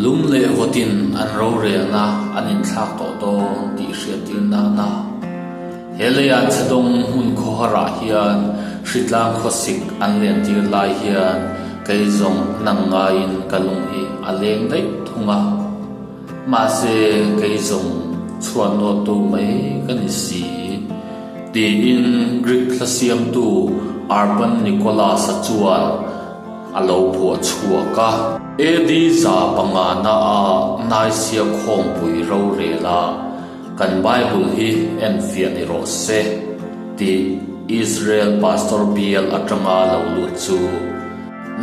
Lum leh vawtin an rorelna an inthlak tawh dawn tih hriattir nana he leiah chhedawng hmun khawharah hian hritlang khawsik an lentir lai hian kei zawng nang ngaiin ka lung hi a leng daih thung a. Mahse kei zawng chhuan nawttu mai ka ni si, tiin Greek hla siamtu Urban Nicholas-a chuan a lo phuah chhuak a. AD 500 a Nicaea khawmpui rorela kan Bible hi enfiah ni rawh se tih Israel pastor bial atanga lo lut chu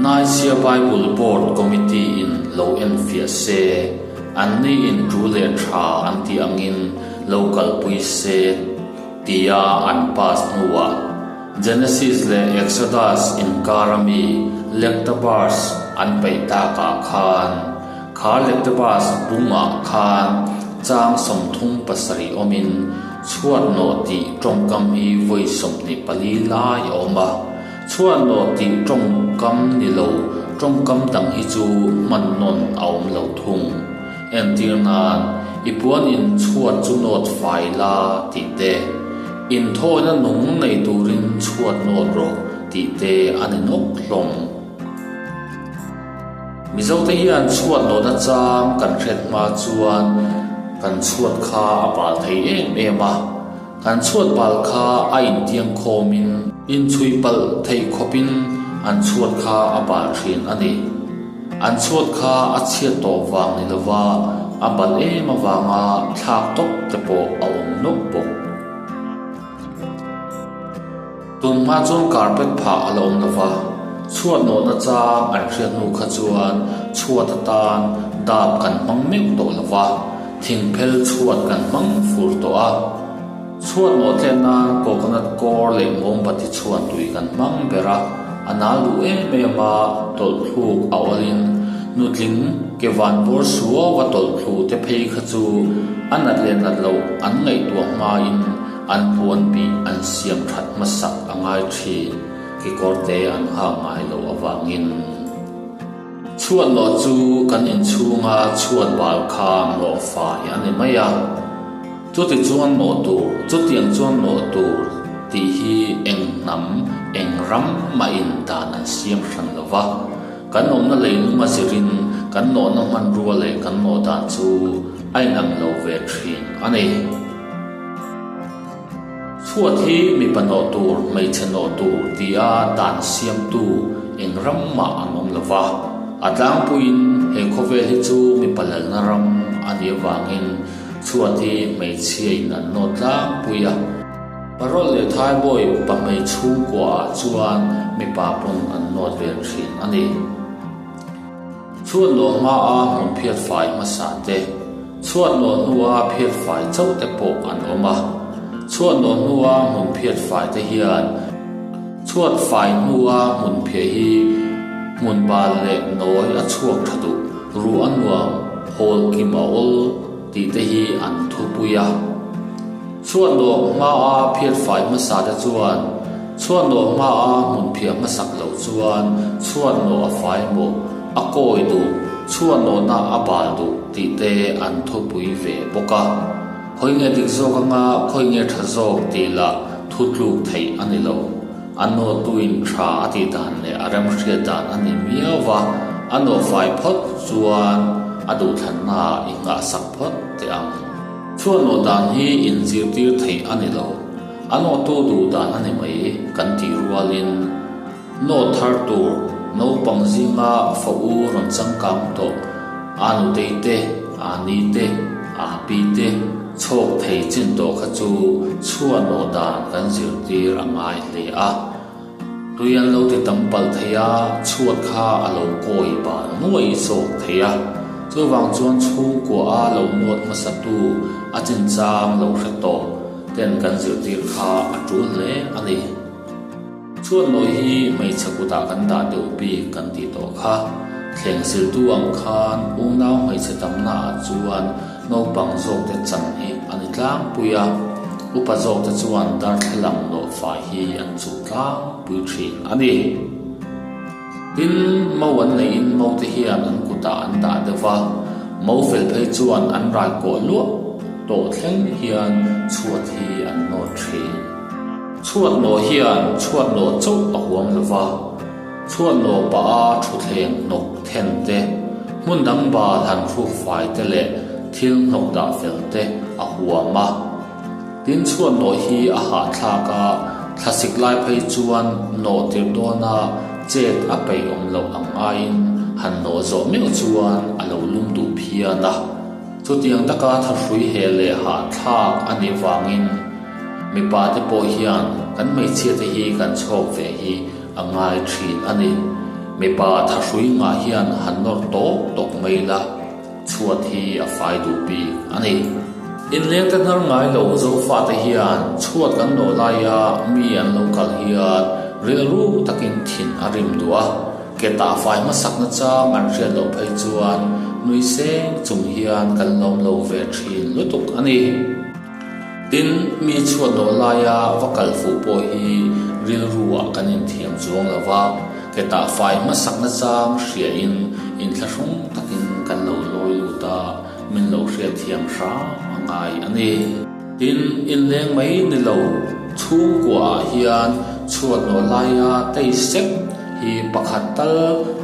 Nicaea Bible Board Committee in lo enfiah se, anni in tu leh tha an tih angin lo kalpui se tia an pass hnuah Genesis leh Exodus inkar ami Lectabars an peih takah khan, kha Lectabars bungah khan chang 37 awmin chhuatnawh tih tawngkam hi vawi 24 lai a awm a. Chhuatnawh tih tawngkam ni lo tawngkam dang hi chu hman nawn a awm lo thung. Entir nan, i puan in chhuat chu nawt fai la tih te, inthawina nung nei turin chhuat nawt rawh tih te a ni nawk hlawm. Mizote hian chhuat nawhna chang kan hriat hma chuan kan chhuat kha a bal thei em em a, kan chhuat bal kha a intiang khawmin inchhui palh theih khawpin an chhuat kha a bal thin a ni. An chhuat kha a chhiat tawh vang ni lova a bal em avanga thlak tawp te pawh a awm nawk bawk. Tun hma chuan carpet phah a la awm lova, chhuat nawhna chang an hriat hnu kha chuan chhuat atan dap kan hmang meuh tawh lova, thingphel chhuat kan hmang fur tawh a. Chhuat nawh tlet nan coconut kawr leh mawmbati chhuan tui kan hmang ber a, a nal duh em em a, tawlhthluk a awlin nutling ke van bawr suau a tawlhthlu te phei kha chu a nat leh nat loh an ngaihtuah hmain an puan bih an siam that hmasak a ngai thin, kekawr te an hak ngai loh avangin. Chhuat lawh chu kan inchhunga chhuat bal kha nawh fai a ni mai a, chuti chuan nawh tur, chutiang chuan nawh tur tih hi eng hnam, eng ram mahin dan an siam hran lo va, kan awmna leilung a zirin kan nawhna hmanrua leh kan nawh dan chu a inang lo ve thin a ni. Chhuat hi mipa nawh tur, hmeichhe nawh tur tia dan siamtu eng ram mah an awm lo va. A tlangpuiin he khawvel hi chu mipa lalna ram a nih avangin chhuat hi hmeichhiain an nawt tlangpui a. Parawl leh Thaibawi upa hmei chhungkuaah chuan mipa pawn an nawt vel thin a ni. Chhuat nawh hmaa hmun phiat fai hmasa te, chhuat nawh hnua phiat fai chauh te pawh an awm a. Chhuat nawh hnua hmun phiat fai te hian chhuat fai hnua hmun phiah hi hmun bal leh nawi a chhuak tha duh, ruh a nuam, hawl kim a awl tih te hi an thupui a. Chhuat nawh hmaa phiat fai hmasa te chuan Chhuat nawh hmaa hmun phiah hmasak loh chuan chhuat nawh a fai maw, a kawi duh, chhuat nawhna a bal duh tih te an thupui ve bawk a. Khawi nge dik zawk anga khawi nge tha zawk tih lah thu tluk theih a ni lo. A nawhtuin tha a tih dan leh a remhriat dan a ni miau va, a nawh fai phawt chuan a duhthlannaah i nghahsak phawt teh ang. Chhuat nawh dan hi inzirtir theih a ni lo. A nawhtu duh dan a ni mai kan tih rualin nawh thar tur naupang zinga fa u rawn changkang tawh a nutei te, a ni te, a pi te chhawk thei chin tawh kha chu chhuah nawh dan kan zirtir a ngai hle a. Tui an lo ti tam palh thei a, chhuat kha a lo kawi bal nuai zawk thei a. Chuvang chuan chhungkua a lo nawt hmasatu a chinchang lo hre tawh ten kan zirtir kha a tul hle a ni. Chhuat nawi hi hmeichhe kutah kan dah deuh bik kan tih tawh kha. Thleng siltu ang khan unau hmeichhe tamna ah chuan naupang zawkte chan hi a ni tlangpui a, upa zawkte chuan darthlalang nawh fai hi an chuh tlangpui thin a ni. Tin, mo an neihin mote hian an kutah an dah deuh va. Mo fel phei chuan an rai kawh luah tawh thleng hian chhuat hi an nawt thin. Chhuat nawh hian chhuat nawh chauh a huam lo va, chhuat nawh pah a thutthleng hnawk then te, hmun dang bal han hruk fai te leh thil hnawk dah fel te a huam a. Tin chhuat nawh hi a hahthlak a, thlasik lai phei chuan nawh tirh dawna chet a peih awm loh ang aiin han nawh zawh meuh chuan a lo lum duh phian a. Chutiang taka thahrui heh leh hahthlak a nih vangin mipa te pawh hian kan hmeichhia te hi kan chhawk ve hi a ngai thin a ni. Mipa thahrui ngah hian han nawr tawk tawk mai la. Chhuat hi a fai duh bik a ni. Inleng te hnar ngai lo Zofate hian chhuat kan nawh laia mi an lo kal hian rilru takin thin a rim duh a, ke tah fai hmasak nachang an hriat loh phei chuan nui seng chung hian kan lawm lo ve thin lutuk a ni. Tin, mi chhuat nawh laia va kal fuh pawh hi rilruah kan inthiam chuang lo va, ke tah fai hmasak nachang hriain inthlahrung takin kan lo lawi lut a, min lo hriatthiam hram a ngai a ni. Tin, inleng mai ni lo, chhungkuaah hian chhuat nawh laia tei sek hi pakhat tal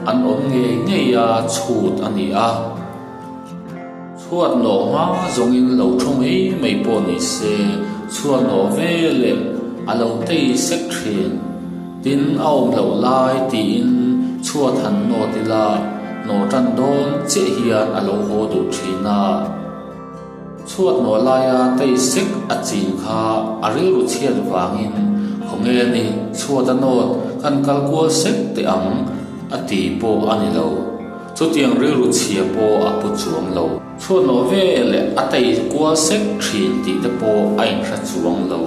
an awm ngei ngei a chhut a ni a. Chhuat nawh hma zawngin lo thu mai mai pawh ni se, chhuat nawh ve leh a lo tei sek thin. Tin, a awm loh lai tiin chhuat han nawt ila, nawh tan dawn chiah hian a lo haw duh thin a. Chhuat nawh laia tei sek a chin kha a rilru chhiat vangin khawnge ni chhuat a nawt kan kal kual sek teh ang a ti pawh a ni lo. Chutiang rilru chhia pawh a pu chuang lo. Chhuat nawh ve leh a tei kual sek thin tih te pawh a inhre chuang lo.